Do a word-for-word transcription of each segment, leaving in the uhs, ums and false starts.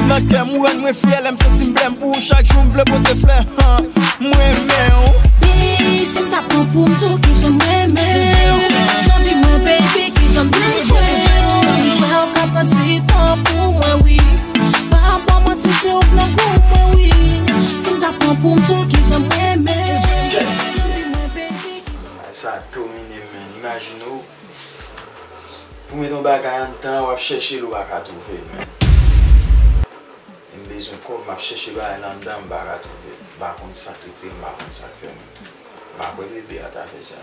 Nan kè m ou rann mwen fyè, lè m santi m blè m pou ou chak jou m vle pote flè. Han, m renmen w. Baby, si m ta pran pou m di w kijan m renmen w. Nan vi mwen, baby, kijan m bezwen w. M kwè w ka pran ti tan pou mwen, wi. Pa ba manti, se ou k nan gou mwen, wi. Si m ta pran pou m di w kijan m renmen w. Nan vi mwen, baby, kijan... Ay, sa domine m, men. Imajine w, pou mete yon bagay anndan, w ap chèche l, ou pa ka twouve l, men. M bezwen kòb, m ap chèche bagay la anndan, m pa ka twouve l. M pa konn sa k retire m, m pa konn sa k fè m. M pa kwè bebe a ta fè sa.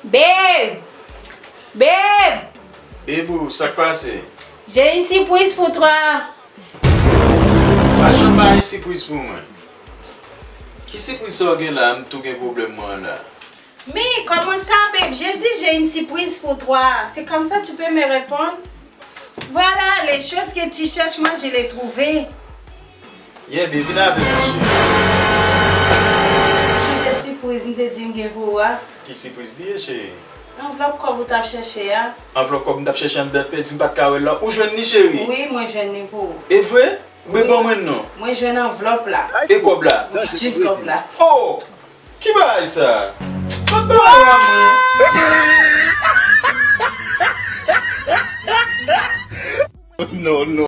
Babe! Babe! Bebou, sa k pase? J'ai une surprise pour toi. Pa janm bay sipriz pou mwen. Ki sipriz sa w gen la, m tou gen pwoblèm mwen la? Mais comment ça, babe? J'ai dit j'ai une surprise pour toi. C'est comme ça tu peux me répondre? Voilà, les choses que tu cherches, moi, je l'ai trouvé. Yeah, babe, vin avè m, cheri. Jije sipriz m te di m gen pou ou a. Ki sipriz li ye, cheri? Anvlòp kòb ou t ap chèche a. Anvlòp kòb m t ap chèche anndan pèdi, m pa t ka wè l la. Ou jwenn li, cheri? Wi, mwen jwenn li pou ou. E vre? Wi. Ban mwen non. Mwen jwenn anvlòp la. E kòb la? Mwen jwenn kòb la. Oh! Ki bagay sa? Sot bagay la, mwen. Non, non.